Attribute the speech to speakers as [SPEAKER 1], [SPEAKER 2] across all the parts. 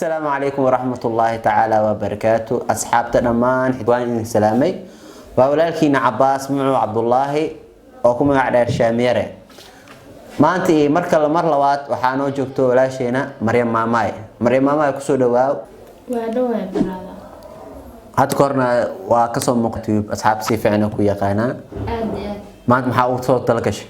[SPEAKER 1] Asalaamu calaykum waraxmat ullaahi tacaala wabarakaatu. Asxaabta dhammaan waan idin salaamay. Waa walaalkiina Cabaas Mucuu Cabdulaahi oo ku magac dheer Shaamiyare. Maanta iyo mar kale, mar labaad, waxaa noo joogto walaasheena Maryam Maamaay. Maryam Maamaay, kusoo dhawaaw.
[SPEAKER 2] Waa dhawaay, brother.
[SPEAKER 1] Hadda ka horna waa kasoo muuqatay, asxaab si fiican ku yaqaanaa.
[SPEAKER 2] Aad iyo aad.
[SPEAKER 1] Maanta maxaa ugu soo talagashay?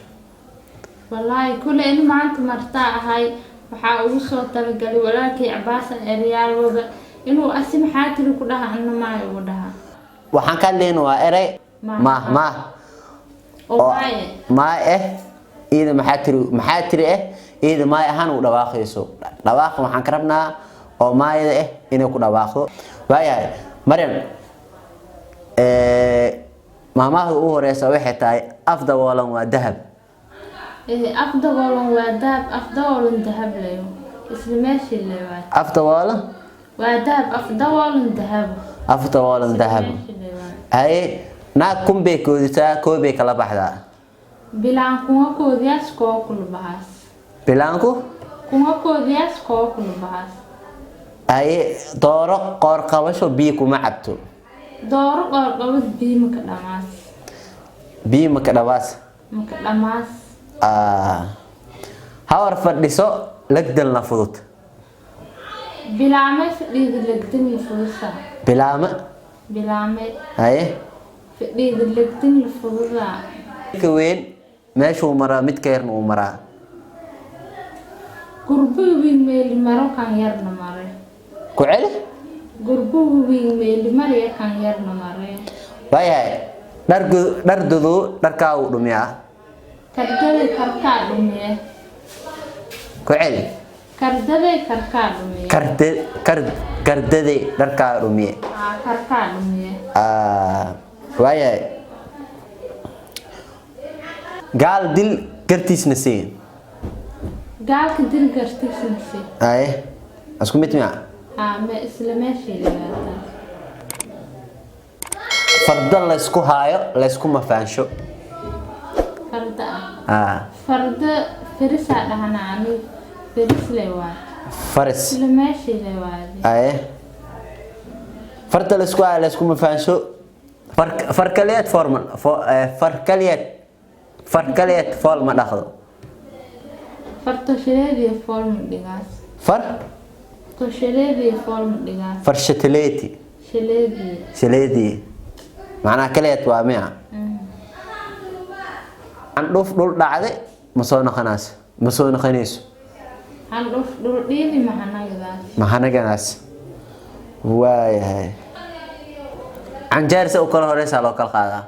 [SPEAKER 2] Wallaahi kule in maanta martaa ahay, waxaa ugu soo talagalay walaalkay Cabaasa eryaal wada inuu asi maxaa tiri ku dhaha, anna maay ugu dhaha.
[SPEAKER 1] Waxaan ka hadlayna waa erey
[SPEAKER 2] Maah.
[SPEAKER 1] Maah maah.
[SPEAKER 2] Oo maaye.
[SPEAKER 1] Maay eh, iyada maxaa tiri, maxaa tiri eh, iyada maay ahaan u dhawaaqayso. Dhawaaqa waxaan ka rabnaa oo maayada eh inay ku dhawaaqdo. Waayahay Maryam, maamaahda ugu horeysa waxay tahay: af daboolan waa dahab.
[SPEAKER 2] Af daboolan waa dahab, af daboolan dahab leyo, isla meeshii le waa.
[SPEAKER 1] Af daboolan
[SPEAKER 2] waa dahab, af daboolan dahab.
[SPEAKER 1] Af daboolan dahab.
[SPEAKER 2] Meeshii le waa.
[SPEAKER 1] Haye, naag kun bay koodisaa, koo bay kala baxdaa.
[SPEAKER 2] Bilaan kunga koodiyaas koo kula bahaas.
[SPEAKER 1] Bilaanku
[SPEAKER 2] Kunga koodiyaas koo kula bahaas.
[SPEAKER 1] Haye, dooro qoor qabasho biyo kuma cabto.
[SPEAKER 2] Dooro qoorqabad biyo maka dhamaas.
[SPEAKER 1] Biyo maka dhawaas.
[SPEAKER 2] Maka dhamaas.
[SPEAKER 1] Ah, hawar fadhiso lagdalna fudud.
[SPEAKER 2] Bilaame fadhiida legdin la fudusa.
[SPEAKER 1] Bilaama.
[SPEAKER 2] Bilaame.
[SPEAKER 1] Haye.
[SPEAKER 2] Fadhiida legdin la fududa.
[SPEAKER 1] Midka weyn meeshuu maraa, midka yarna uu maraa.
[SPEAKER 2] Gurbuga wiin meeli maro kan yarna mare.
[SPEAKER 1] Ku celi.
[SPEAKER 2] Gurbuga wiin meeli maraya kan yarna mare.
[SPEAKER 1] Waayahay, dhar dhar duduu dharkaa uu dhumiyaa.
[SPEAKER 2] Kardaday karkaa dhumiye.
[SPEAKER 1] Ku celi.
[SPEAKER 2] Kardaday karkaa dhumiye.
[SPEAKER 1] Karde kar kardaday dharkaa dhumiye.
[SPEAKER 2] Aa, karkaa dhumiye.
[SPEAKER 1] Ah, waayahay, gaal dil gartiisna sii.
[SPEAKER 2] Gaalka dil gartiisna si.
[SPEAKER 1] Haye, isku mid miya?
[SPEAKER 2] Haa, me isla meeshii dhawaataa.
[SPEAKER 1] Fardo laysku haayo laysku mafaansho.
[SPEAKER 2] Farda ah.
[SPEAKER 1] Ah.
[SPEAKER 2] Farda farisaa dhahana anigu, faris le waa.
[SPEAKER 1] Faris.
[SPEAKER 2] Isla meeshii le waade.
[SPEAKER 1] Haye, farda laysku haayo laysku mafaansho. Far farkaliyeed formal farkaliyeed, farkaliyeed fool ma dhaqdo.
[SPEAKER 2] Fartoshadeediyo foolma dhigaas.
[SPEAKER 1] Far
[SPEAKER 2] Toshadeediyo foolma dhigaas.
[SPEAKER 1] Farshataleeti.
[SPEAKER 2] Shaleediyo.
[SPEAKER 1] Shaleedii macnaha kaliyeed waa miya? Candhuuf dhul dhacde ma soo noqonaas, ma soo noqonayso.
[SPEAKER 2] Candhuuf dhul dhiili mahanagadaas.
[SPEAKER 1] Mahanaganaas. Waayahay, canjeer se u kala horeysaa loo kala qaadaa.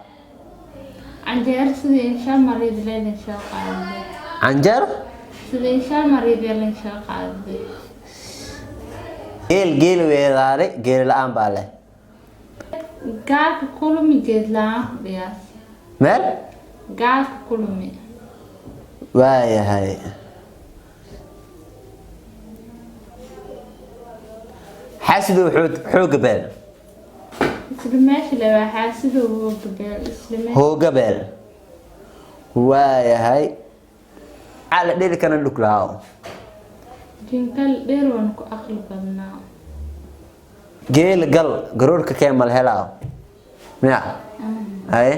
[SPEAKER 2] Canjeero sidii insha mariid leedin soo qaaday.
[SPEAKER 1] Canjeero.
[SPEAKER 2] Sidii insha mariid leedin soo qaaday.
[SPEAKER 1] Geel geel weedaare geel la-aan baa leh.
[SPEAKER 2] Gaalka kulumi geed la-aan ku dhigaas.
[SPEAKER 1] Meel.
[SPEAKER 2] Gaalka kulumi.
[SPEAKER 1] Waayahay, xaasidow xooga beel.
[SPEAKER 2] Isla meesha le waa, xaasida hooga beel isla meesha.
[SPEAKER 1] Hooga beel. Waayahay, maxaa la dheli kana dhug lahaa?
[SPEAKER 2] Jinkal dheer waan ku aqli badnaa.
[SPEAKER 1] Geel gal garoorka kee mal helaa miya? Haye.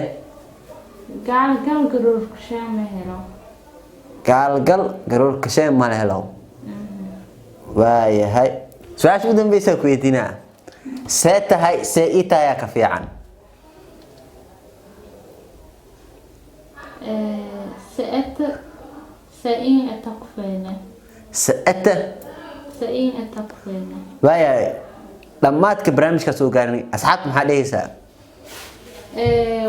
[SPEAKER 2] Gaal gal garoorku shaama helo.
[SPEAKER 1] Gaalgal garoorka shee mal helo. Waayahay, su-aasha u dambeysaa ku weydiinaa: see tahay see ii tahayaa ka fiican?
[SPEAKER 2] Saata sain ata ku fayna.
[SPEAKER 1] Saata.
[SPEAKER 2] Sain ata ku fayna.
[SPEAKER 1] Waayahay, dhammaadka barnaamijkaas soo gaarinay. Asxaabta maxaa dhehaysaa?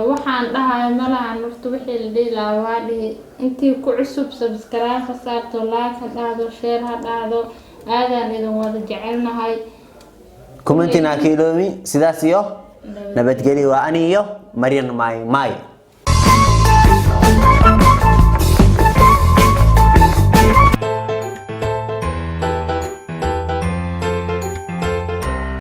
[SPEAKER 2] Waxaan dhahay malahan horta, wixii la dhihi lahaa waa dhihi. Intii ku cusub subscribe ha saarto, like ha dhahdo, share ha dhahdo. Aadaan idin wada jecelnahay.
[SPEAKER 1] Commentina ka iloomi. Sidaas iyo nabadgelyo. Waa ani iyo Maryan Maay Maay.